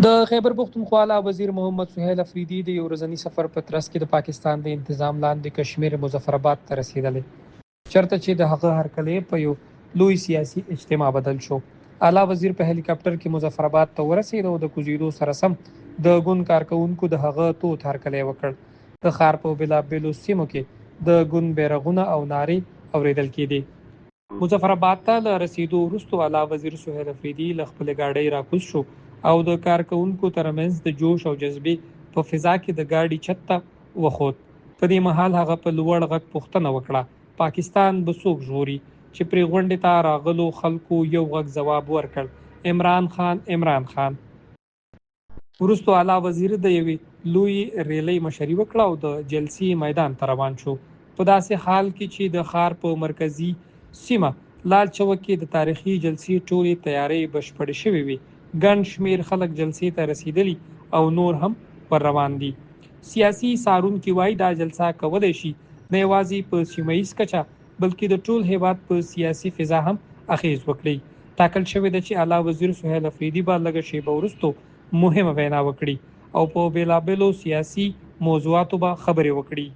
د خیبر پښتونخوا اعلی وزیر محمد سهیل افریدي د یو ورځني سفر په ترڅ کې د پاکستان د انتظام لاندې کشمیر مظفر آباد ته رسیدلی، چرته چې د هغه هرکلی په یو لوی سیاسي اجتماع بدل شو. اعلی وزیر په هلیکاپټر کې مظفر آباد ته ورسید او د کوزیدو سره سم د ګوند کارکوونکو د هغه تود هرکلی وکړ. د ښار په بیلابیلو سیمو کې د ګوند بیرغونه او نارې اوریدل کیدې. مظفر اباد ته له رسېدو وروسته اعلی وزیر سهیل افریدي له خپلې ګاډۍ راکوز شو او د کارکوونکو ترمنځ د جوش او جذبې په فضا کې د ګاډي چت ته وخوت. په دې مهال هغه په لوړ غږ پوښتنه وکړه، پاکستان به څوک ژغوري؟ چې پرې غونډې ته راغلو خلکو یو غږ ځواب ورکړ، عمران خان، عمران خان. وروسته اعلی وزیر د یوې لویې ریلۍ مشري وکړه او د جلسې میدان ته روان شو. په داسې حال کې چې د ښار په مرکزي سیمه لال چوک کې د تاریخي جلسې ټولې تیارۍ بشپړې شوې وې، ګڼ شمېر خلک جلسې ته رسېدلي او نور هم ور روان دي. سیاسي څارونکي وايي، دا جلسه کولی شي نه یوازې په سیمه ییز کچه بلکې د ټول هېواد په سیاسي فضا هم اغېز وکړي. ټاکل شوې ده چې اعلی وزیر سهیل افریدي به لږه شېبه وروسته مهمه وینا وکړي او په بېلابېلو سیاسي موضوعاتو به خبرې وکړي.